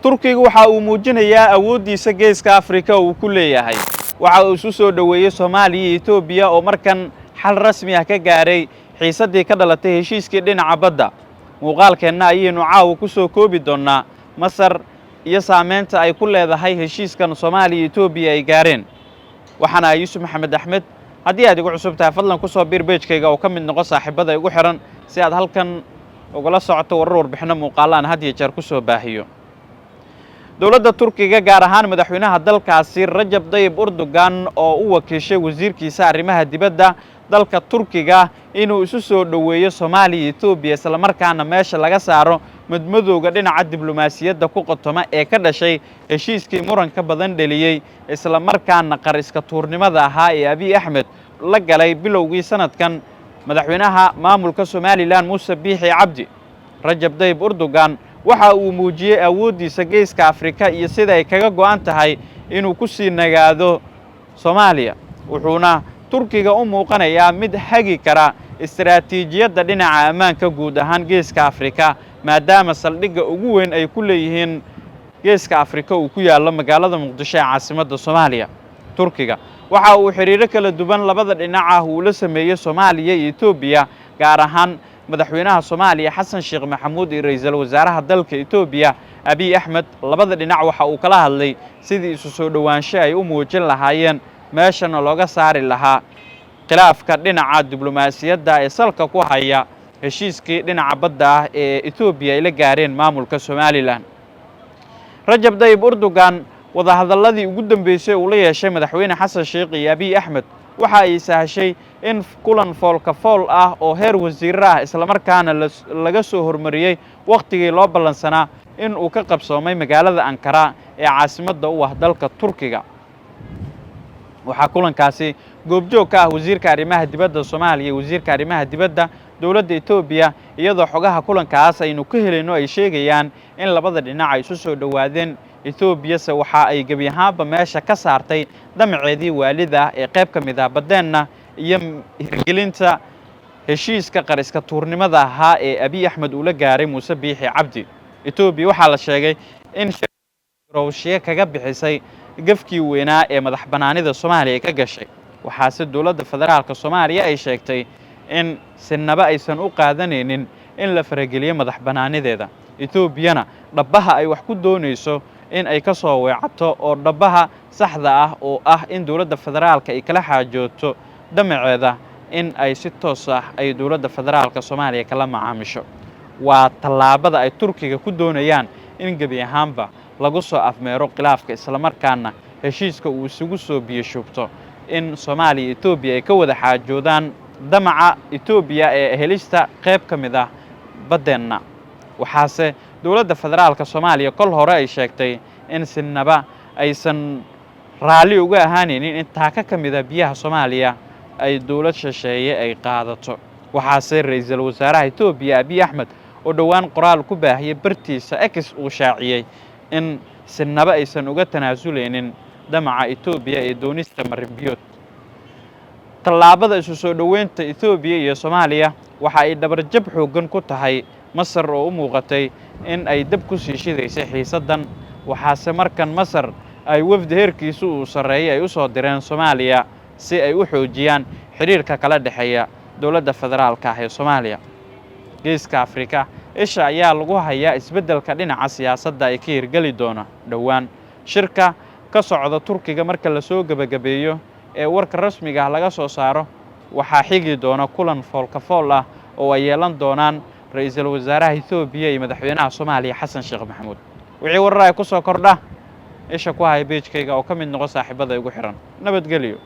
Turkiga waxa uu muujinayaa awooddiisa Geeska Afrika uu ku leeyahay. Waxa uu isu soo dhoweeyey Soomaaliya iyo Etoobiya oo markan xal rasmi ah ka gaaray xiisaddii ka dhalatay heshiiskii dhinaca badda. Muuqaalkeenna ayaynu caawa ku soo koobi doonnaa Masar iyo saameynta ay ku leedahay heshiiskan Soomaaliya iyo Etoobiya ay gaareen. Waxaana Yuusuf Maxamed Axmed. Haddii aad igu cusub tahay, fadlan ku soo biir page-kayga oo ka mid noqo saaxiibada igu xihan si aad halkan ugala socoto warar, warbixinno, muuqaalo aan had iyo jeer ku soo baahiyo. Dowladda Turkiga, gaar ahaan madaxweynaha dalkaasi Rajab Dayib Erdogan oo u wakiishay wasiirkiisa arrimaha dibadda dalka Turkiga inuu isu soo dhoweeyo Soomaaliya iyo Etoobiya, islamarkaana meesha laga saaro madmadowga dhinaca diblomaasiyadda ku qotoma ee ka dhashay heshiiskii muranka badan dheliyey, islamarkaana qar iska tuurnimada ahaa ee Abiy Axmed la galay bilowgii sanadkan madaxweynaha maamulka Somaliland Muuse Biixi Cabdi. Rajab Dayib Erdogan waxa uu muujiyey awooddiisa Geeska Afrika iyo sida ay kaga go'an tahay inuu ku sii nagaado Soomaaliya, wuxuuna Turkiga u muuqanayaa mid hagi kara istaraatiijiyadda dhinaca ammaanka guud ahaan Geeska Afrika, maadaama saldhigga ugu weyn ay ku leeyihiin Geeska Afrika uu ku yaallo magaalada Muqdisho ee caasimadda Soomaaliya. Turkiga waxa uu xidhiiro kala duwan labada dhinac ah uu la sameeyey Soomaaliya iyo Etoobiya, gaar ahaan madaxweynaha Soomaaliya Xasan Sheekh Maxamuud iyo ra'iisul wasaaraha dalka Etoobiya Abiy Axmed. Labada dhinac waxa uu kala hadlay sidii isu soo dhowaansho ay u muujin lahaayeen, meeshana looga saari lahaa khilaafka dhinaca diblomaasiyadda ee salka ku haya heshiiskii dhinaca badda ah ee Etoobiya ay la gaareen maamulka Somaliland. Rajab Dayib Erdogan wadahadalladii ugu dambeysay uu la yeeshay madaxweyne Xasan Sheekh iyo Abiy Axmed waxa ay sahashay in kulan foolka fool ah oo heer wasiiro ah, islamarkaana laga soo hormariyey wakhtigii loo ballansanaa, in uu ka qabsoomay magaalada Ankara ee caasimadda u ah dalka Turkiga. Waxaa kulankaasi goobjoog ka ah wasiirka arrimaha dibadda Soomaaliya iyo wasiirka arrimaha dibadda dowladda Etoobiya, iyadoo xogaha kulankaas aynu ka helayno ay sheegayaan in labada dhinac ay isu soo dhowaadeen. Etoobiyase waxa ay gebi ahaanba meesha ka saartay damaceedii waalida ee qayb ka mid ah baddeenna iyo hirgelinta heshiiska qariska tuurnimada ahaa ee Abiy Axmed uu la gaaray Muuse Biixi Cabdi. Etoobiya waxaa la sheegay in garowshiye kaga bixisay gafkii weynaa ee madax bannaanida Soomaaliya ka gashay. Waxaase dowladda federaalka Soomaaliya ay sheegtay in sinaba aysan u qaadanaynin in la farageliyo madax bannaanideeda, Etoobiyana dhabbaha ay wax ku doonayso in ay ka soo weecato oo dhabbaha saxda ah oo ah in dowladda federaalka ay kala xaajooto damaceeda in ay si toos ah ay dowladda federaalka Soomaaliya kala macaamisho. Waa tallaabada ay Turkiga ku doonayaan in gebi ahaanba lagu soo afmeero khilaafka, islamarkaana heshiiska uu isugu soo biyo shubto in Soomaaliya Etoobiya ay ka wada xaajoodaan damaca Etoobiya ee helista qayb ka mid ah baddeenna. Waxaase dowladda federaalka Soomaaliya kol hore ay sheegtay in sinaba aysan raalli uga ahaanaynin in taaka ka mid ah biyaha Soomaaliya ay dowlad shisheeye ay qaadato. Waxaase ra'iisul wasaaraha Etoobiya Abiy Axmed oo dhowaan qoraal ku baahiyey bartiisa X uu shaaciyey in sinaba aysan uga tanaasuleynin damaca Etoobiya ee doonista marinbiyood. Tallaabada isu soo dhoweynta Etoobiya iyo Soomaaliya waxa ay dhabarjab xooggan ku tahay Masar oo u muuqatay in ay dab ku sii shidaysay xiisaddan. Waxaase markan Masar ay wafdi heerkiisu uu sarreeyay ay u soo direen Soomaaliya si ay u xoojiyaan xidhiirka kala dhexeeya dowladda federaalka ah ee Soomaaliya. Geeska Afrika isha ayaa lagu hayaa isbeddelka dhinaca siyaasadda ay ka hirgeli doona dhowaan. Shirka ka socda Turkiga marka lasoo gebagabeeyo ee warka rasmiga ah laga soo saaro, waxaa xigi doona kulan foolka fool ah oo ay yeelan doonaan ra'iisul wasaaraha Etoobiya iyo madaxweynaha Soomaaliya Xasan Sheekh Maxamuud. Wixii warar ay ku soo kordha, isha ku haya page-kayga oo ka mid noqo saaxiibada igu xihan. Nabadgelyo.